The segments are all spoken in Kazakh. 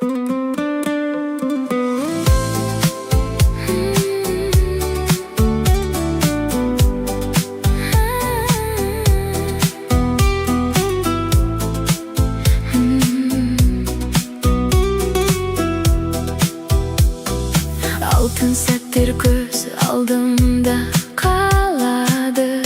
Алтын сәттер көз алдымда қалады.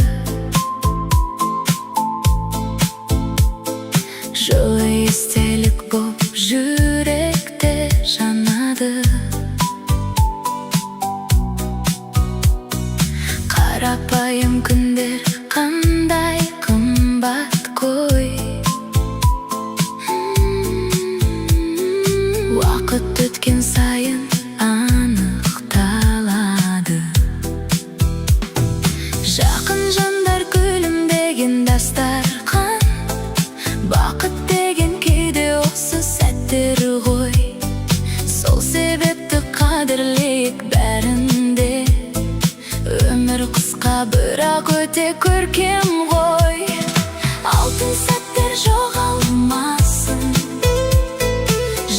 Жылы естелік боп жүректе жанады. Қарапайым күндер қандай қымбат қой. Уақыт өткен сайын анықталады. Жақын жандар күлімдеген дастарқан. Бақыт деген кейде осы сәттер ғой. Сол себепті қадірлейік бәрінде. Өмір қысқа, бірақ өте көркем ғой. Алтын сәттер жоғалмасын,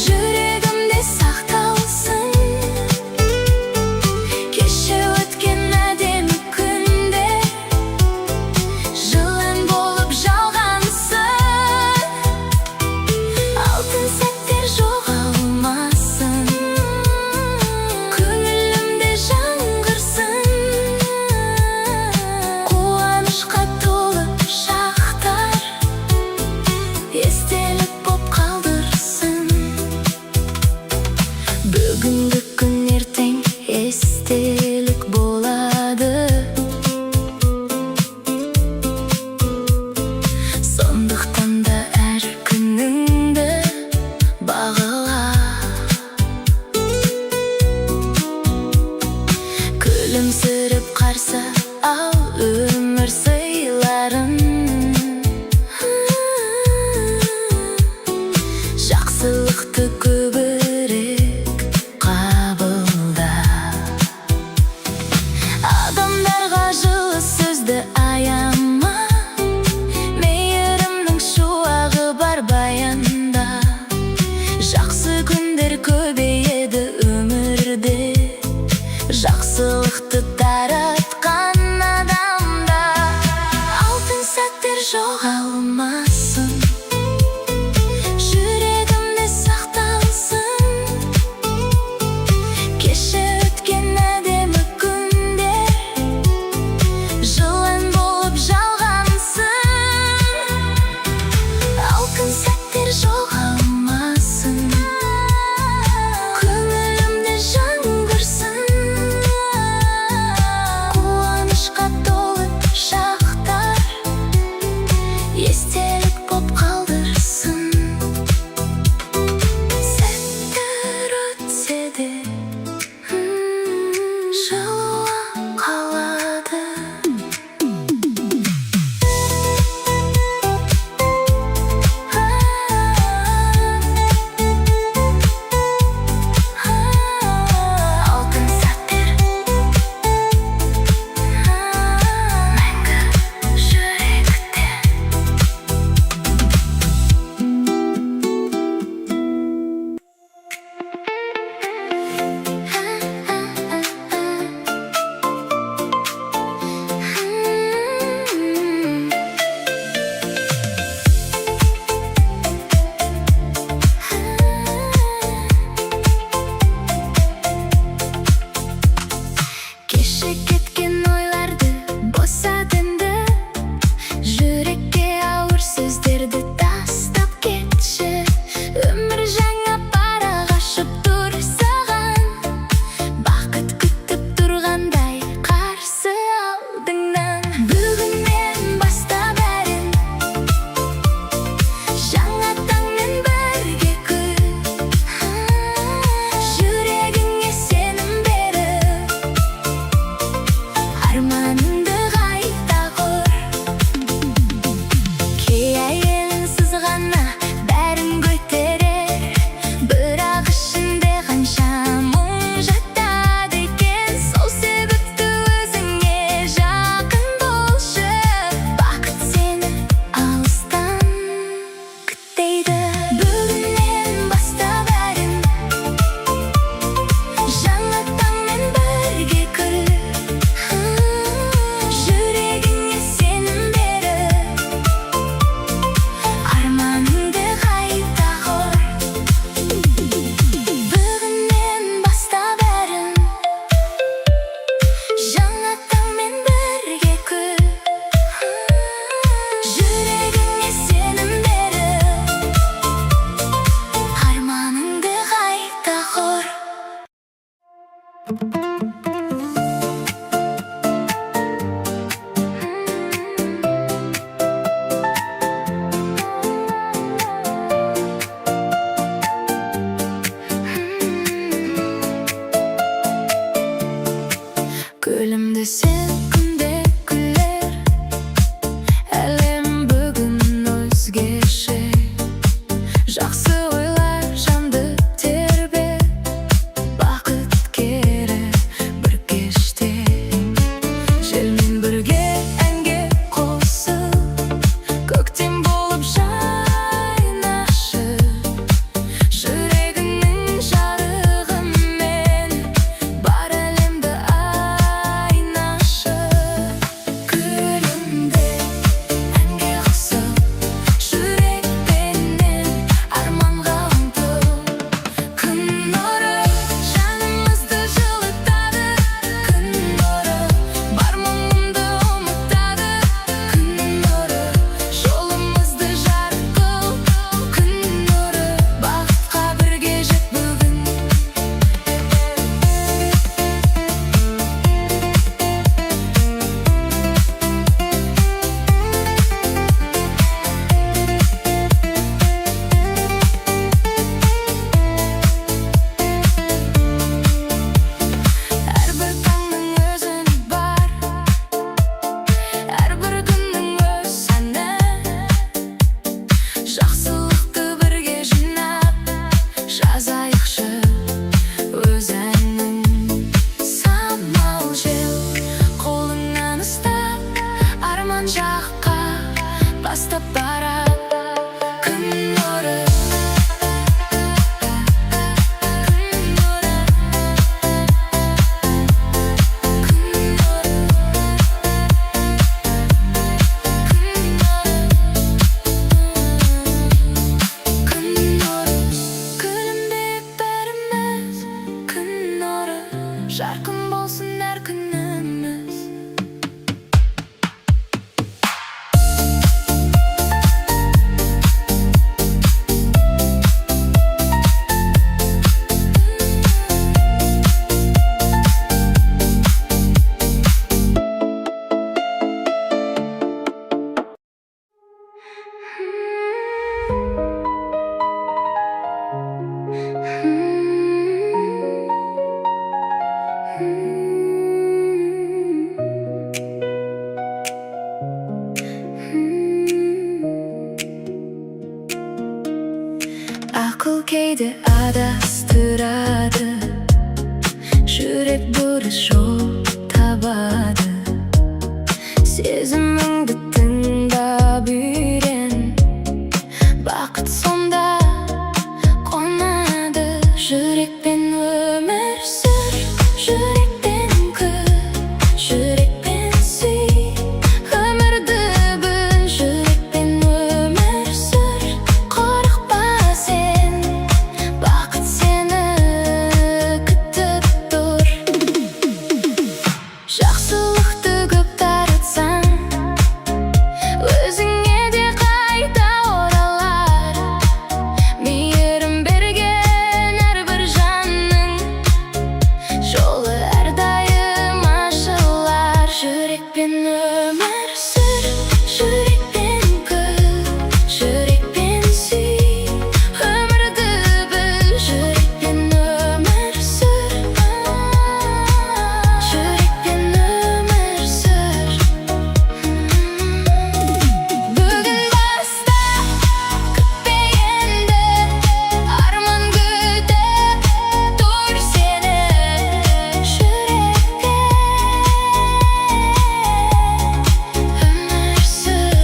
жүрегімде сақталсын. Кеше өткен әдемі күндер жылы ән болып жалғансын. Алтын сәттер жоғалмасын, көңілімде жаңғырсын. Қуанышқа толы шақтар естелік боп қалдырсын. Бүгінгі күн ертең естелік болады. Сондықтан да әр күніңді бағала. Күлімсіреп қарсы ал өмір сыйларын. Жақсылықты көбірек қабылда. Адамдарға жылы сөзді аяма. Мейірімнің шуағы бар баянда. Жақсы күндер көбейеді өмірде жақсылықты таратқан адамда. Алтын сәттер жоғалмасын, жүрегімде сақталсын. Ақыл кейде адастырады, жүрек дұрыс жол табады. Сезіміңді тыңдап үйрен, бақыт сонда қонады. Жүрекпен өмір сүр, жүрекпен күл, жүрекпен сүй, өмірді біл. Жүрекпен өмір сүр, қорықпа сен, бақыт сені күтіп тұр. Жақсылықты көп таратсаң, өзіңе де қайта оралар. Мейірім берген әрбір жанның жолы әрдайым ашылар. Жүрекпен өмір сүр, жүрекпен күл, жүрекпен сүй, өмірді біл. Жүрекпен өмір сүр, жүрекпен өмір сүр. Бүгін баста, күтпе енді, арман күтіп тұр сені. Жүрекпен өмір сүр.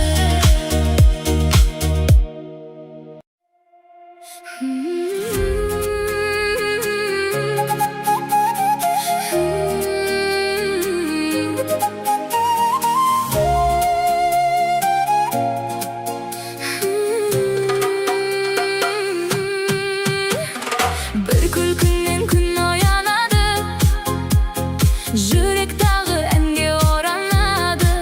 Бір күлкіңнен күн оянады, жүрек тағы әнге оранады.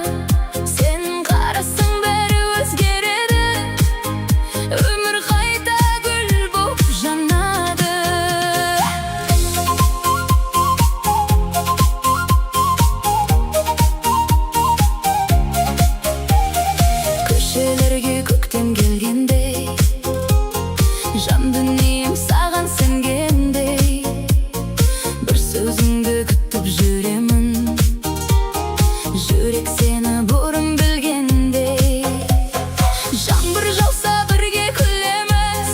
Сен қарасаң, бәрі өзгереді, өмір қайта гүл боп жанады. Көшелерге көктем келгендей, жан дүнием саған сенгендей. Бір сөзіңді күтіп жүремін, жүрек сені бұрын білгендей. Жаңбыр жауса, бірге күлеміз,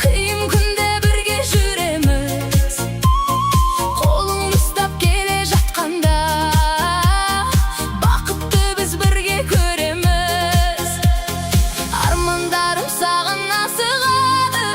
қиын күнде бірге жүреміз. Қолың ұстап келе жатқанда, бақытты біз бірге көреміз. Армандарым саған асығады.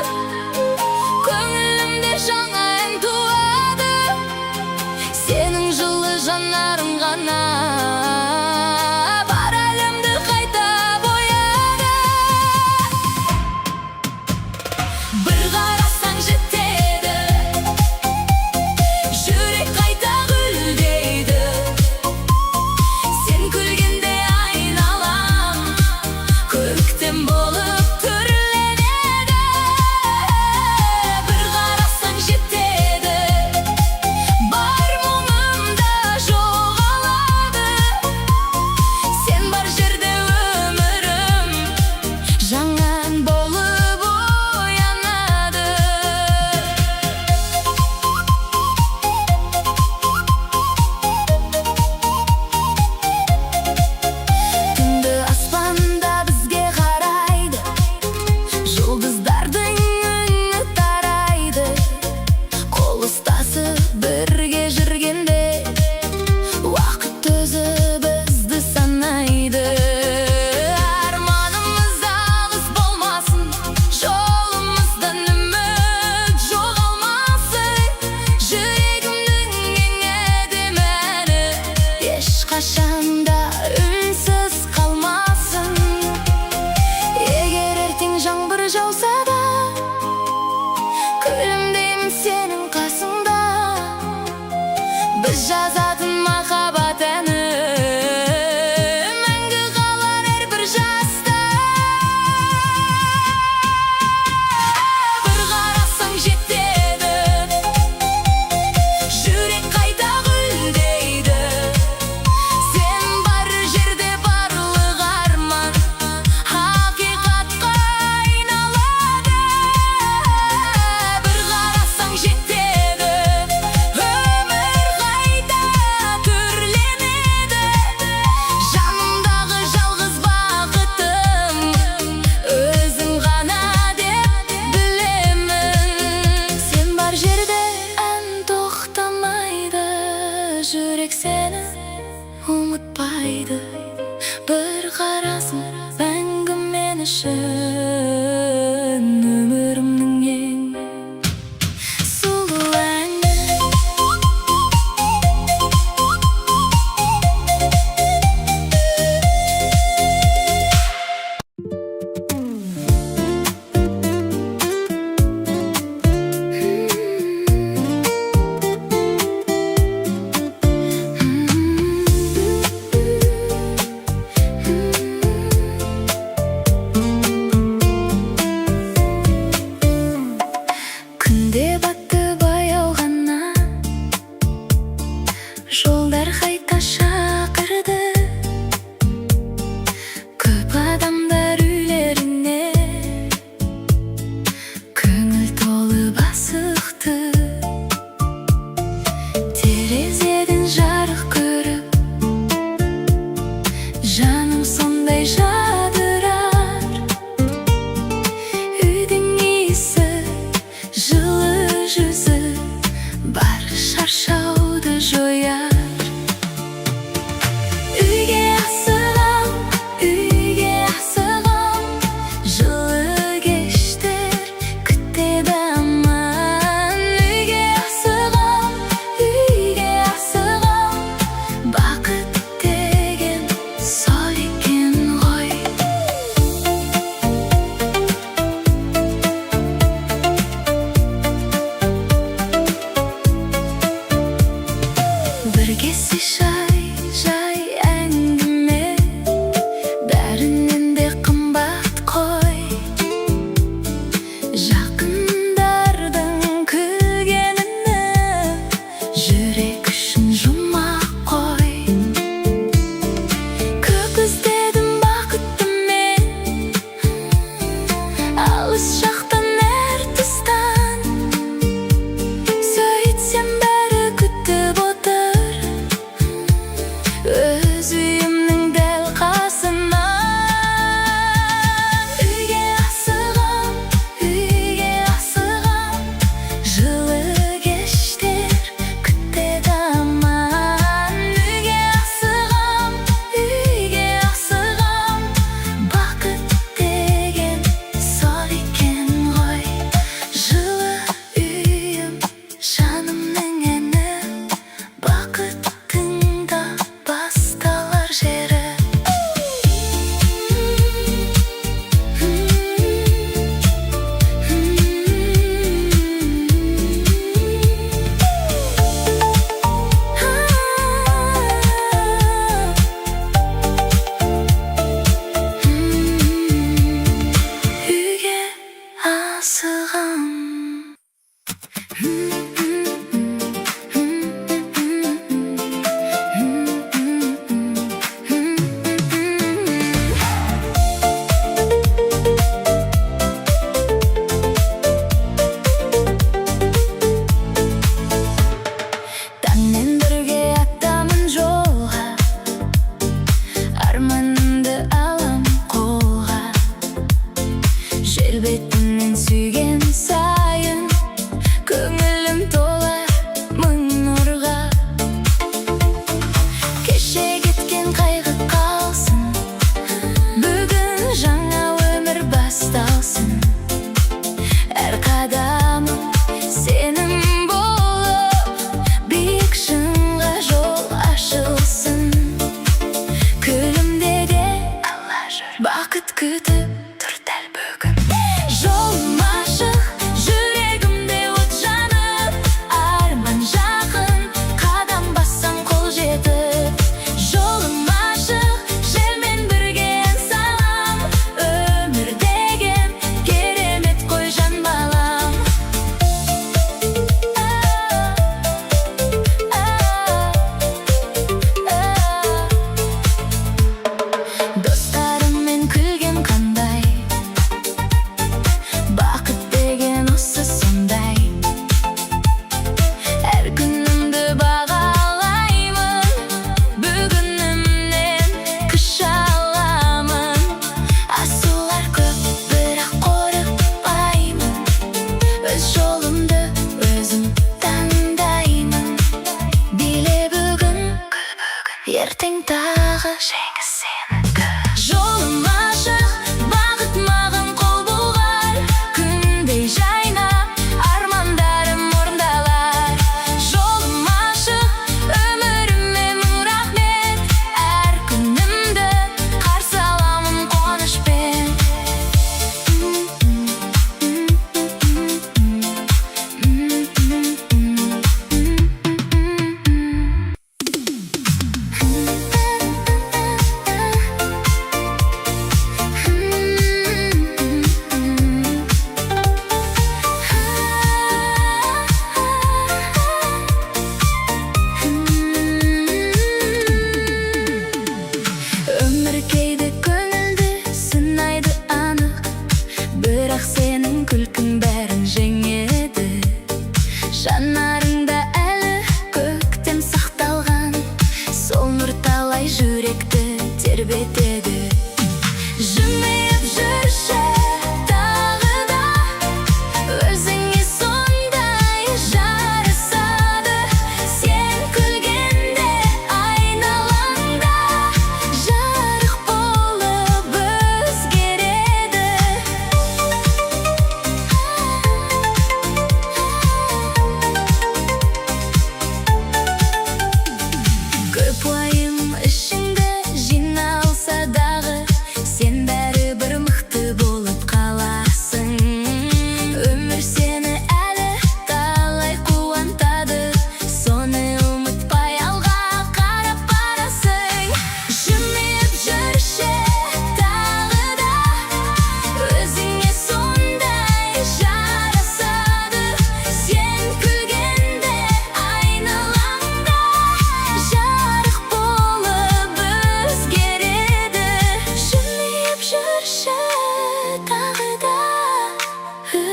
Үшін өмірімнің ең сұлу әні. Күн де батты баяу ғана, жолдар қайта шақырды. Көп адамдар үйлеріне көңіл толып асықты. Терезеден жарық көріп, жаным сондай жадырар. Үйдің иісі, жылы жүзі бар шаршауды жояр. Үйге асығам, үйге асығам, жылы кештер күтеді аман. Үйге асығам, үйге асығам, бақыт деген сол екен ғой. Бірге шай, жай әңгіме бәрінен де қымбат қой. Жақындардың күлгеніне жүрек үшін жұмақ қой. Көп іздедім бақытты мен алыс жақтан, әр тұстан. Сөйтсем, бәрі күтіп отыр өз үйімнің дәл қасынан. Үйге асығам, үйге асығам, жылы кештер күтеді аман. Үйге асығам, үйге асығам, бақыт деген сол екен ғой. Жылы үйім, жанымның әні, бақыттың да басталар жері. Үйге асығам. Таңмен бірге атамын жолға, арманымды алам қолға. Жер бетінен сүйген сайын көңілім толар мың нұрға. Кеше кеткен қайғы қалсын, бүгін жаңа өмір басталсын. Әр қадамым сенім болып, биік шыңға жол ашылсын. Күлімде де Алла жүр, бақыт күтіп тұр дәл бүгін. Жолым ашық, жүрегімде от жанып, арман жақын, қадам бассам қол жетіп. Жолым ашық, желмен бірге ән салам. Өмір деген керемет қой, жан балам.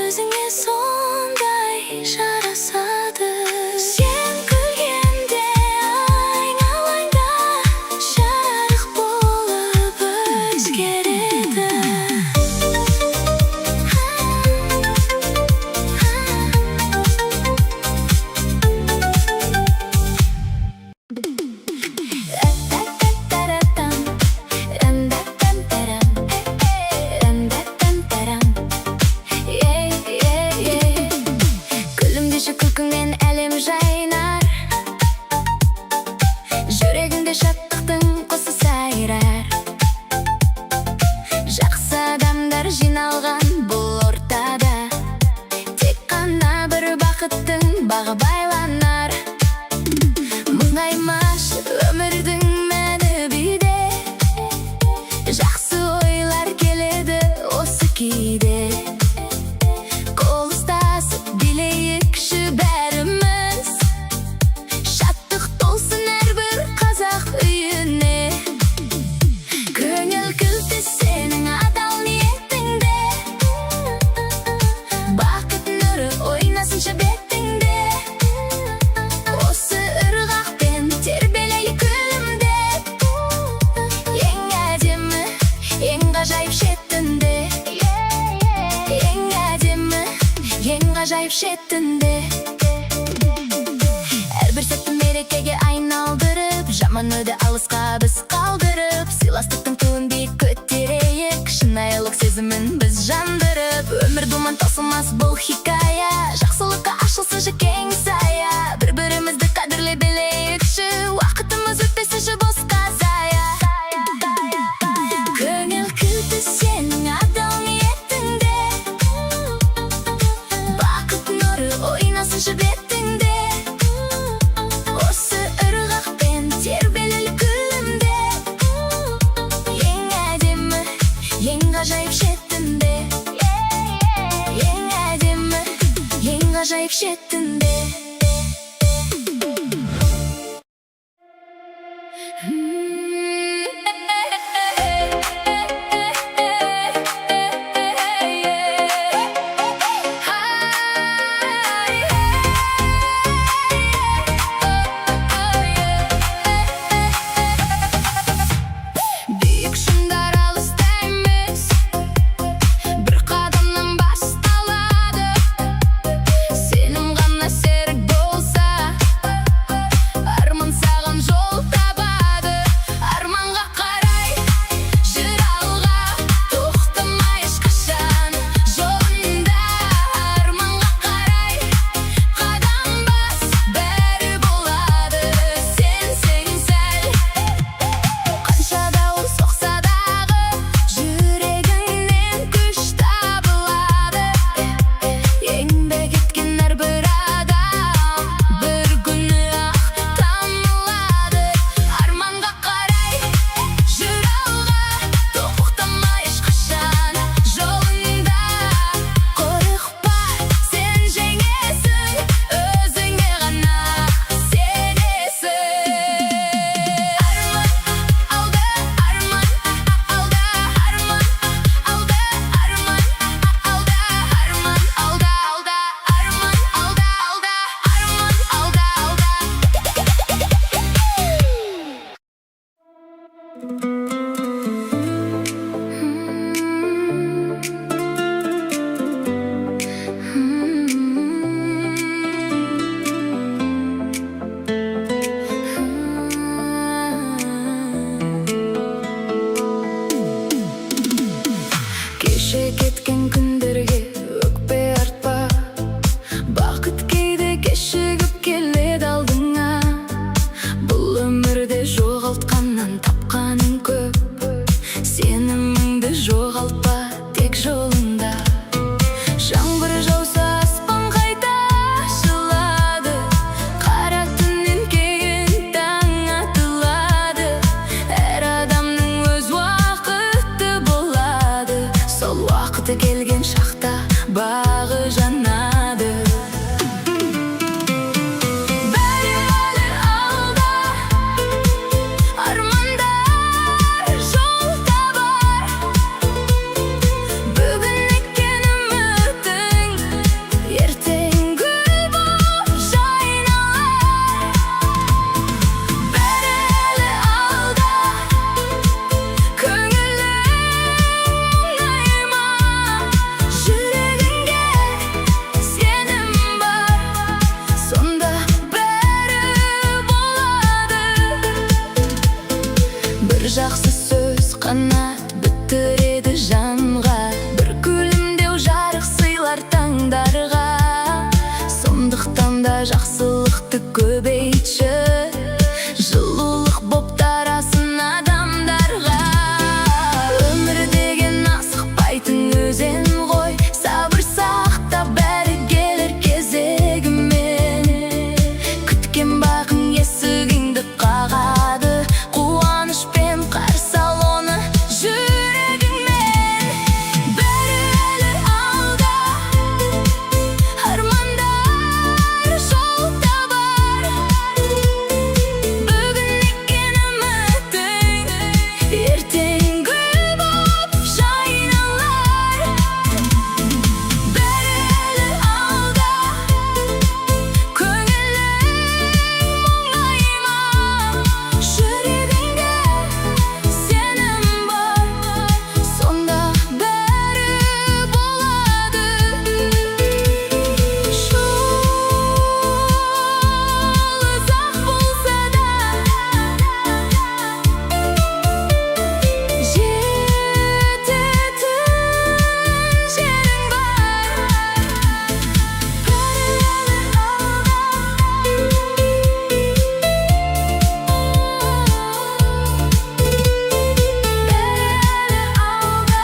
Өзіңе сондай жарасады. Сен күлгенде айналаңда жарық болып өзгереді. Та-та-та-та-там, рэм-да-там-тарам, рэм-да-там-тарам. Ей-ей-ей. Күлімдеші, күлкіңнен әлем жайнар. Жүрегіңде шаттықтың құсы сайрар. Жақсы адамдар жиналған бұл ортада, тек қана бір бақыттың бағы байланар. Мұңаймашы, өмірдің мәні биде. Жақсы ойлар келеді осы кейде. Қол ұстасып билейікші бәріміз. Шаттық толсын әрбір қазақ үйіне. Көңіл кілті сенің адал ниетіңде. Бақыт нұры ойнасыншы бетіңде. Осы ырғақпен тербелейік күлімдеп. Ең әдемі, ең ғажайып шетінде. Ең әдемі, ең ғажайып шетінде. Әрбір сәтті мерекеге айналдырып, жаман ойды алысқа біз қалдырып, сыйластықтың туын биік көтерейік, шынайылық сезімін біз жандырып. Өмір думан, таусылмас бұл хикая. Жақсылыққа ашылсыншы кең сая. бір бірімізді қадірлей білейікші. Уақытымыз өтпесінші босқа зая. Көңіл кілті сенің адал ниетіңде. Бақыт нұры ойнасыншы бетіңде. Осы ырғақпен тербелелік күлімдеп. Ең әдемі, ең ғажайып шетінде. Ең әдемі, ең ғажайып шетінде. Биік шыңдар алыста емес, бір қадамнан басталады. Сенім ғана серік болса, арман саған жол табады. Арманға қарай жүр алға, тоқтама ешқашан жолында. Арманға қарай қадам бас, бәрі болады, сенсең сәл. Қанша дауыл соқса дағы, жүрегіңнен күш табылады. Еңбек еткен әрбір адам бір күні ақ танылады. Арманға қарай жүр алға, тоқтама ешқашан жолыңда. Қорықпа, сен жеңесің, өзіңе ғана сенесің. Арман алда, арман алда, арман алда, арман алда, арман алда, алда, арман алда, алда, арман алда, алда. Кеше кеткен күндерге өкпе артпа. Бақыт кейде кешігіп келеді алдыңа. Бұл өмірде жоғалтқаннан тапқаның көп. Сеніміңді жоғалтпа тек жолыңда. Жаңбыр жауса, аспан қайта ашылады. Қара түннен кейін таң атылады. Әр адамның өз уақыты болады. Сол уақыты келген шақта бағы жанады. Бәрі әлі алда, армандар жол табар. Бүгін еккен үмітің Көбейтші, жылулық боп тарасын адамдарға. Өмір деген асықпайтын өзен ғой, сабыр сақта, бәрі келер кезегімен. Күткен бағың есігіңді қағады, қуанышпен қарсы ал оны жүрегіңмен. Бәрі әлі алда, армандар жол табар. Бүгін еккен үмітің ертең гүл боп жайналар. Бәрі әлі алда, көңілің мұңайма, жүрегіңде сенім бар, сонда бәрі болады. Жол ұзақ болса да, жететін жерің бар. Бәрі әлі алда. Бәрі әлі алда.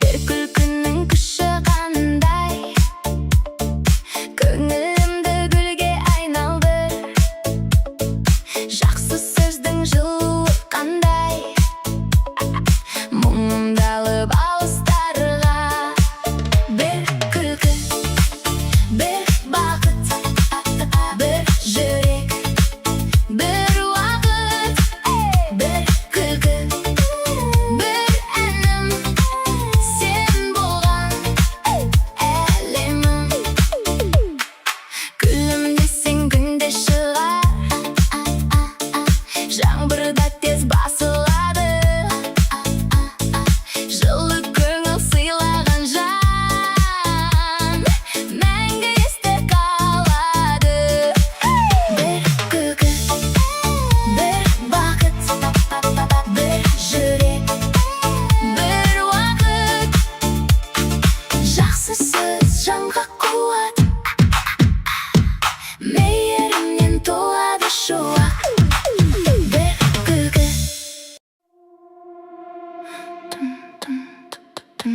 Бір күлкінің күші қандай, көңілімді гүлге айналдыр. Жақсы сөздің жылуы қандай, мұңымды алып алыстарға. Бір күлкі, бір бақыт, бір жүрек, бір уақыт. Бір күлкі, бір әнім, сен болған әлемім. Күлімдесең, күн де шығар, жаңбыр да тез басылады. Жылы көңіл сыйлаған жан мәңгі есте қалады. Бір күлкі, бір бақыт, бір жүрек, бір уақыт. Жақсы сөз жанға қуат, мейірімнен туады шуақ. Бір күлкі. Тым, тым, тым, тым.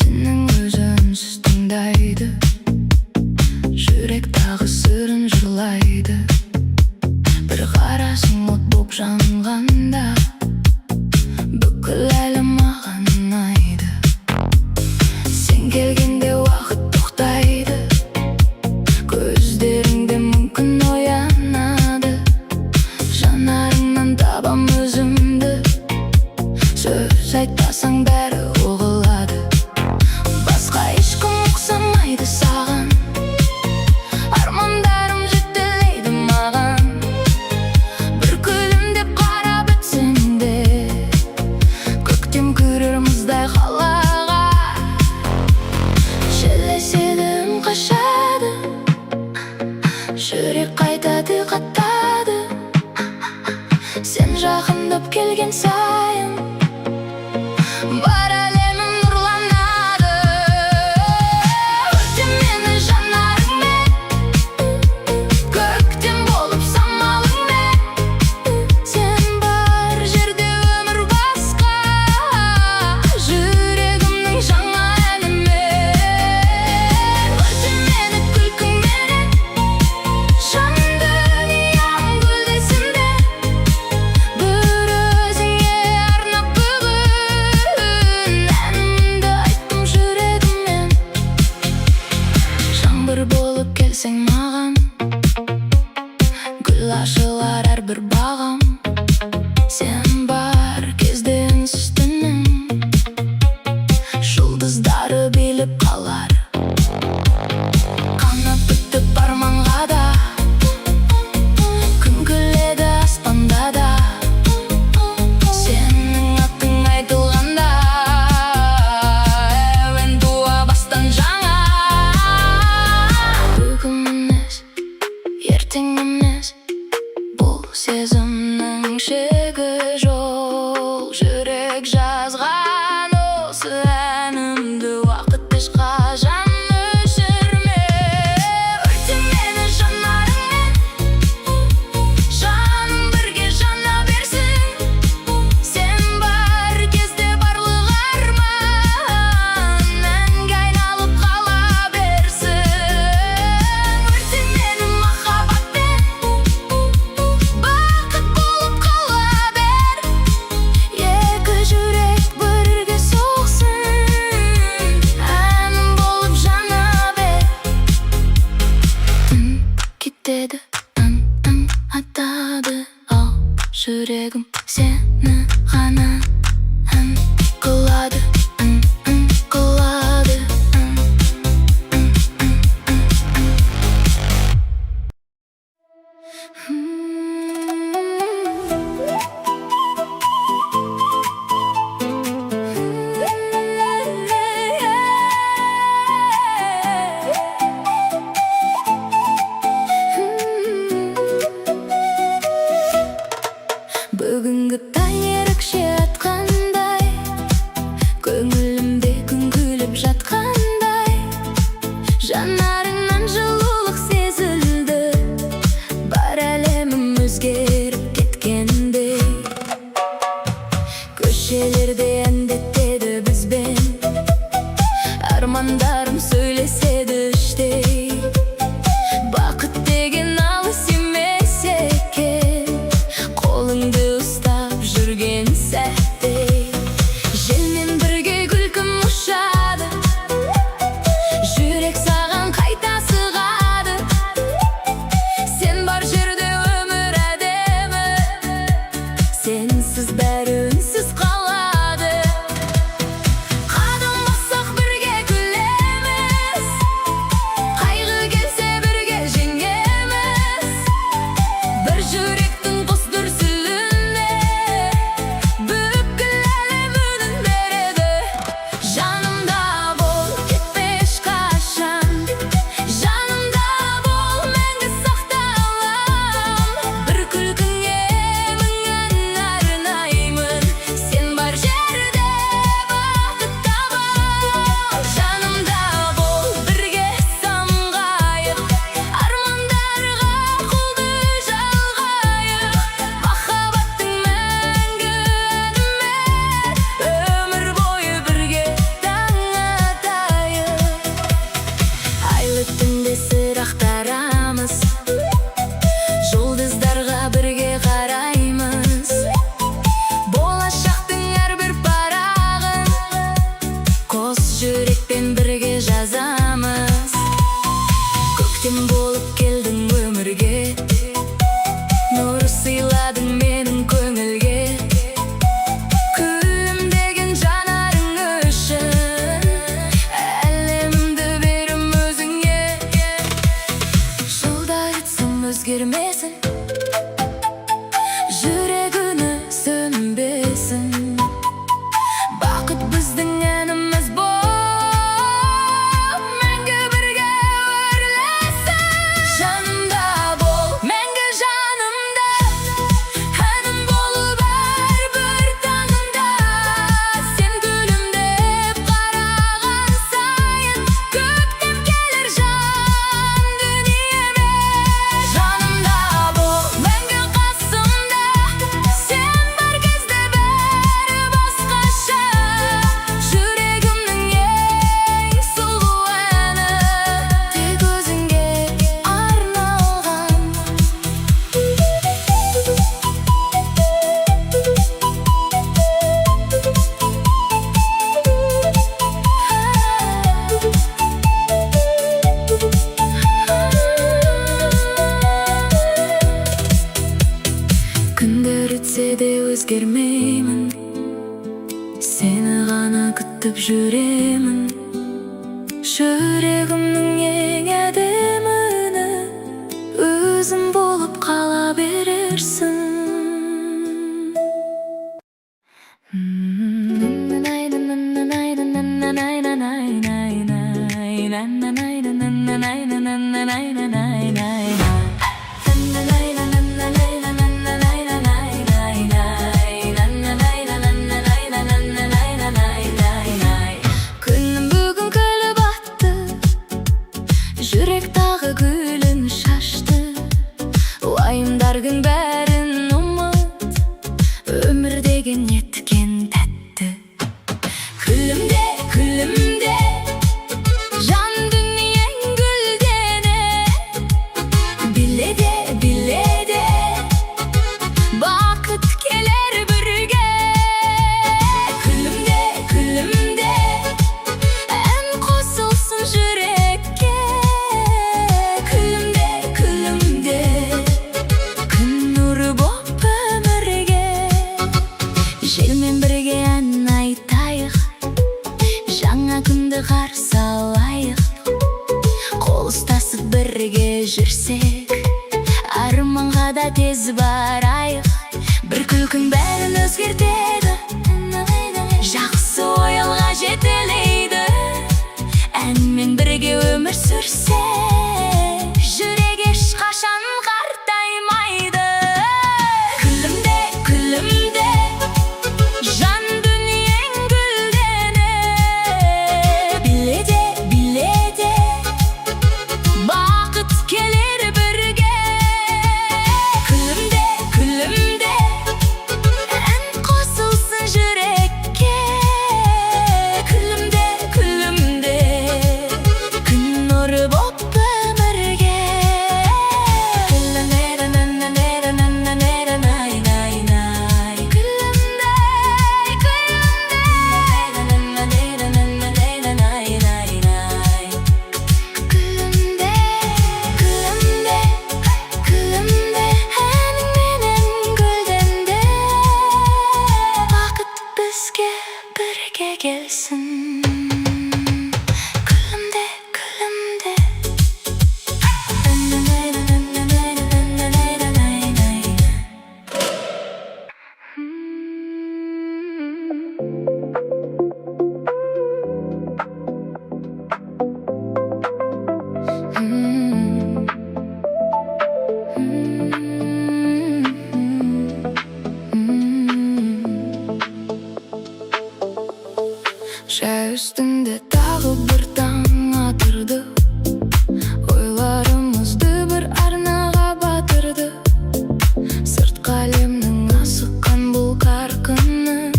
Түннің өзі үнсіз тыңдайды, жүрек тағы сырын жырлайды. Бір қарасың от боп жанғанда, бүкіл әлем маған ұнайды. Сен келгенде уақыт тоқтайды, көздеріңде мүмкін оянады. Жанарыңнан табам өзімді, сөз айтпасаң, бәрі ұғылады. Басқа ешкім ұқсамайды саған, армандарым жетелейді маған. Бір күлімдеп қарап өтсең де, көктем кірер мұздай қалаға. Жел еседі, үн қашады, жүрек қайта тіл қатады. Сен жақындап келген сайын бар әлемім нұрланады. Өрте мені жанарыңмен, көктем болып самалыңмен. Сен бар жерде өмір басқа, жүрегімнің жаңа әнімен. Өрте мені күлкіңменен, жан дүнием гүлдесін де. Бір өзіңе арнап бүгін әнімді айттым жүрегіммен. Жаңбыр болып келсең маған, гүл ашылар әрбір бағым. Сен бар кезде үнсіз түннің жұлдыздары билеп қалар. Қанат бітіп арманға да Жүрегім сені ғана ән қылады, ң, ң, қылады, ң, ң, ң, ң, ң. Бүгінгі таң ерекше атқандай, көңілімде күн күліп жатқандай. Жанарыңнан жылулық сезілді, бар әлемім өзгеріп кеткендей. Көшелерде әндетеді бізбен, армандарым сөйлеседі іштей. Бақыт деген алыс емес екен, қолыңды ұстап жүрген сәтте. Желмен бірге күлкім ұшады, жүрек саған қайта сығады. Сен бар жерде өмір әдемі, сенсіз бәрі үнсіз қалады. Қадам бассақ, бірге күлеміз, қайғы келсе, бірге жеңеміз. Бір жүректің қос дүрсіліне бүкіл әлем үнін береді. Жанымда бол, кетпе ешқашан, жанымда бол, мәңгі сақталам. Бір күлкіңе мың ән арнаймын, сен бар жерде бақыт табам. Жанымда бол, бірге самғайық, армандарға қолды жалғайық. Махаббаттың мәңгі әнімен өмір бойы бірге таң атайық. Айлы түнде сыр ақтарамыз, жұлдыздарға бірге қараймыз. Болашақтың әрбір парағын қос жүрекпен бірге жазамыз. Көктем болып келдің өмірге, нұр сыйладың менің көңілге. Күлімдеген жанарың үшін әлемімді берем өзіңе. Жылдар өтсін, өзгермесін, жүрек үні сөнбесін. Бақыт біздің әніміз болып мәңгі бірге өрлесін. Жанымда бол, мәңгі жанымда, әнім болып әрбір таңымда. Сен күлімдеп қараған сайын көктем келер жан дүниеме. Жанымда бол, мәңгі қасымда, сен бар кезде бәрі басқаша. Жүрегімнің ең сұлу әні тек өзіңе арналған. Күндер өтсе де өзгермеймін, сені ғана күтіп жүремін. Жүрегімнің ең әдемі үні өзің болып қала берерсің. Күнім бүгін күліп атты, жүрек тағы гүлін шашты. Уайымдардың бәрін ұмыт, өмір деген неткен тәтті. Күлімде, күлімде, жан дүниең гүлдене. Биле де, биле де, бақыт келер бірге. Күлімде, күлімде, ән қосылсын жүрекке. Күлімде. жүрсек, арманға да тез барайық. Бір күлкің бәрін өзгертеді, жақсы ой алға жетелейді. Әнмен бірге өмір сүрсек, жүрек ешқашан қартаймайды. Күлімде, күлімде, жан дүниең гүлденіп. Биледе, биледе, бақыт келер бірге. Күлімде, күлімде, ән қосылсын жүрекке. Күлімде, күлімде, күн нұры боп өмірге. Күлімде, күлімде. Күлімде, күлімде, күлімде, әніңменен гүлденде. Бақыт бізге бірге келсін. Күлімде, күлімде. Жай үстінде тағы бір таң атырды. Ойларымызды бір арнаға батырды. Сыртқы әлемнің асыққан бұл қарқынын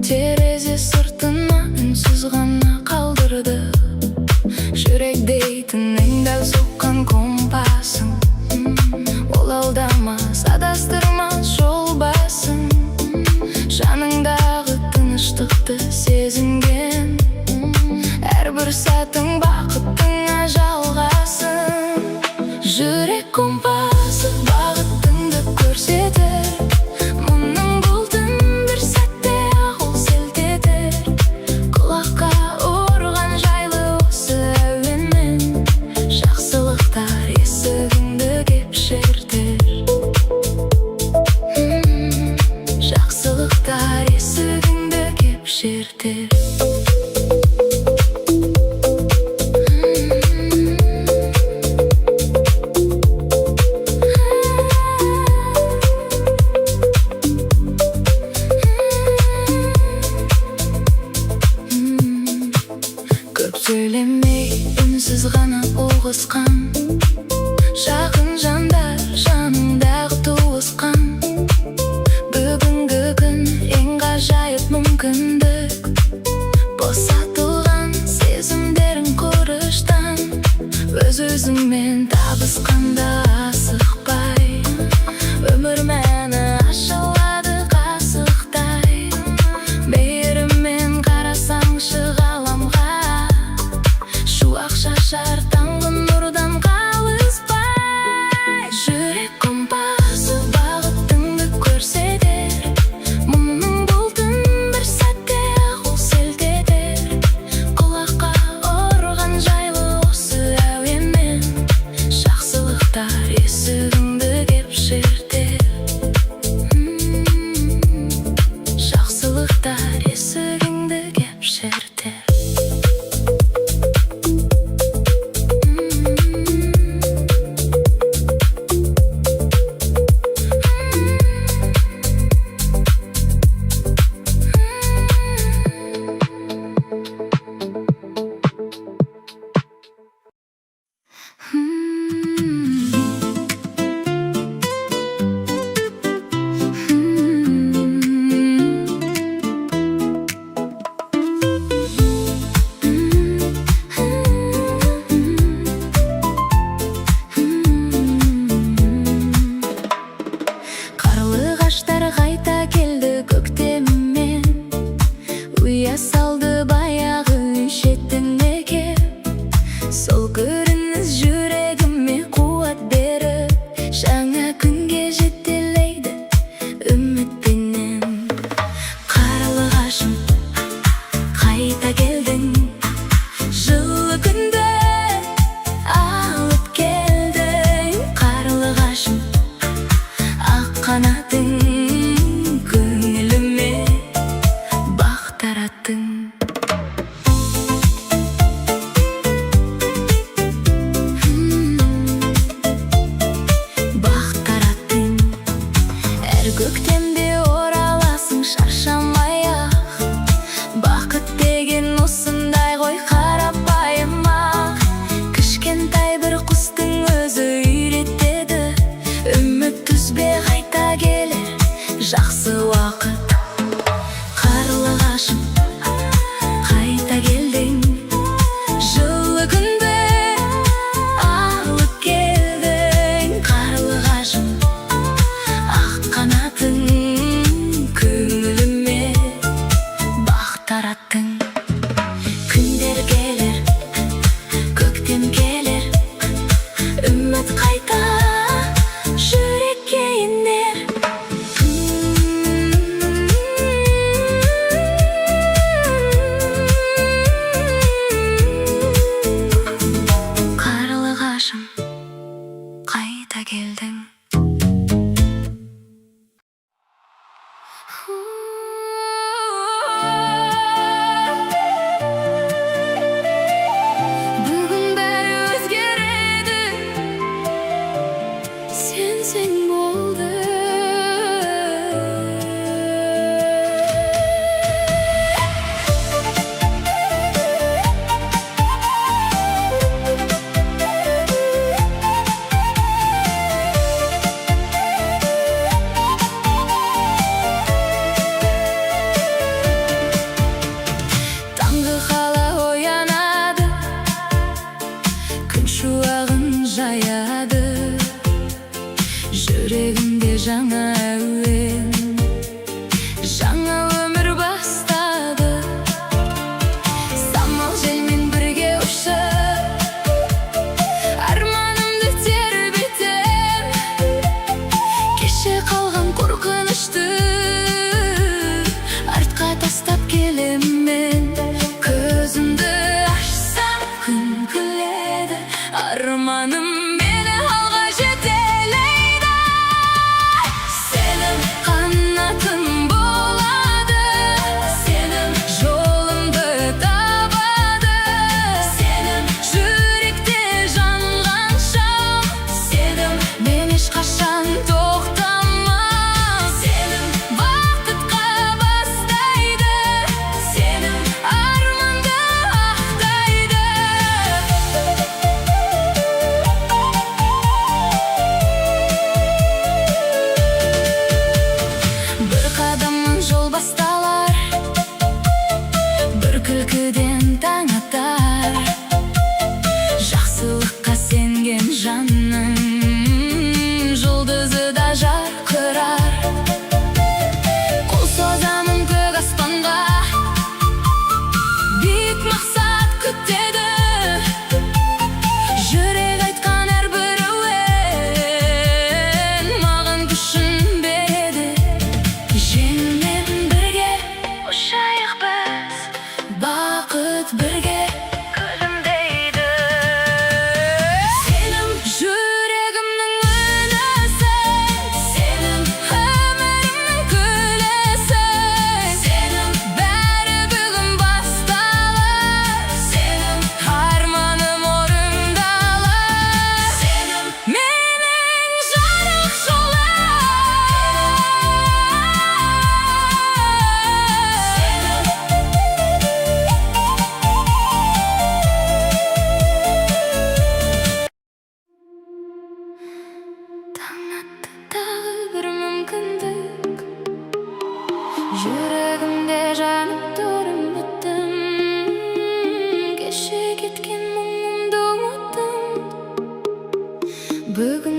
терезе сыртына үнсіз ғана қалдырды. Жүрек дейтін ең дәл соққан компасың, ол алдамас, адастырмас жол басын. Жаныңдағы тыныштықты сезінген әрбір сәтің бақыттың жалғасын. Жүрек компасы бағытыңды көрсетер, мұңның бұлтын бір сәтте ақ ол селтетер. Құлаққа ұрған жайлы осы әуенмен жақсылықтар есігіңді кеп шертер. Жақсылықтар есігіңді кеп шертер. Көп сөйлемей, үнсіз ғана ұғысқан жақын жандар, жаныңдағы туысқан. Бүгінгі күн ең ғажайып мүмкіндік, босатылған сезімдерің құрыштан. Өз өзіңмен табысқанда асықпай, өмір мәні ашылады қасықтай. Мейіріммен қарасаңшы ғаламға, шуақ шашар таңғы нұрдан қалыспай. Жүрек компасы бағытыңды көрсетер, мұңның бұлтын бір сәтте ақ ол селтетер. Құлаққа ұрған жайлы осы әуенмен жақсылықтар есігіңді кеп шертер. Жақсылықтар есігіңді кеп шертер. Қарлығаштар қайта келді көктеммен, ұя салды баяғы үй шетіне кеп. Сол көрініс жүрегіме қуат беріп, жаңа күнге жетелейді үмітпенен. Қарлығашым, қайта келдің, жылы күнді алып келдің. Шуағын жаяды. Жүрегімде жаңа әуен, жаңа өмір бастады. Самал желмен бірге ұшып, арманымды тербетем. Кеше қалған қорқынышты артқа тастап келем мен. Көзімді ашсам, күн күледі, арманым мені алға жетелейді. Сенім қанатым болады, сенім жолымды табады. Сенім жүректе жанған шам, сенім мен ешқашан тоқтамам. Сенім бақытқа бастайды, сенім арманды ақтайды. Бір қадамнан жол басталар, бір күлкіден таң атар. Жақсылыққа сенген жанның жұлдызы да жарқырар. Қол созамын көк аспанға, биік мақсат күтеді. Жүрек айтқан әрбір әуен маған күшін береді. Желмен бірге ұшайық біз, бақыт бірге күлімдейді. Сенім жүрегімнің үнісің, сенім өмірімнің күлісің. Сенім бәрі бүгін басталар, сенім арманым орындалар. Сенім менің жарық жолым. Сенім. Таң атты, тағы бір мүмкіндік. Жүрегімде жанып тұр үмітім. Кеше кеткен мұңымды ұмыттым. Бүгін